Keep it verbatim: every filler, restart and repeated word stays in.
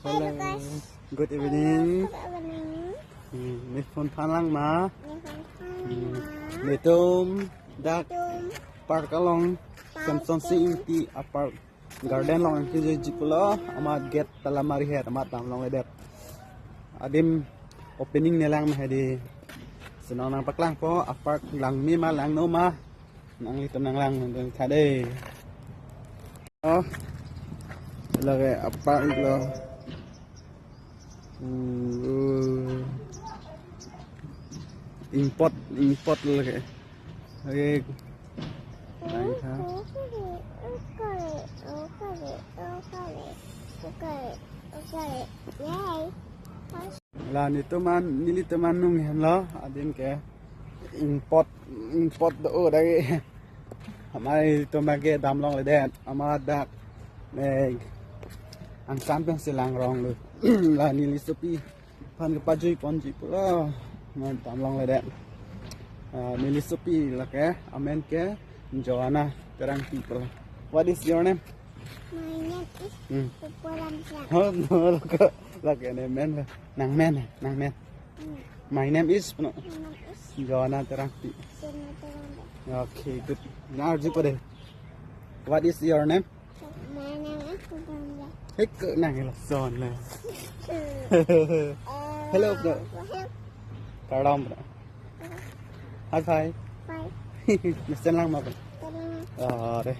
Hello, guys. Good evening. Good evening. Hmm, ne phone phan lang ma? Ne phone phan lang ma? Hmm. Netum dak Netum park along, park Samson along. Sing Ingti a-park garden along nangkejui pulo, amat gate ta lamari het, amat damlongledet. Adim opening ne lang ma hedi. Senong nangpaklangpo, a-park langme ma langno ma. Nanglitum nanglang nang tha dei. Oh. Lake a-park lo. Hmm. Ingpot, ingpot lake. Lake. Nang tha. La netum an, nelitum an nung henlo, adim ke ingpot, ingpot do o dagi. Amai netum ke damlongledet, amat dak ne angsan pensi langrong lo. La neli sopi aphan kepajui ponji pulo, amat damlongledet. Ah, neli sopi lake, amen ke Joanna Terangpi pulo. What is your name? My name is Hmm. Pupu Ramsa. Oh, no, lake, lake ne men. Nang men, nang men. Hmm. My name is, no? My name is Joanna Terangpi. Joanna Terangpi. Okay, good. Nang arjupo dei. What is your name? My name is Pupu Ramsa. Hek, nang lason le. Hmm. Hello, bro. Hello. Kardom, bro. Hi, hi. Hi. Mesen lang ma, bro. Kardom. Oh, dei.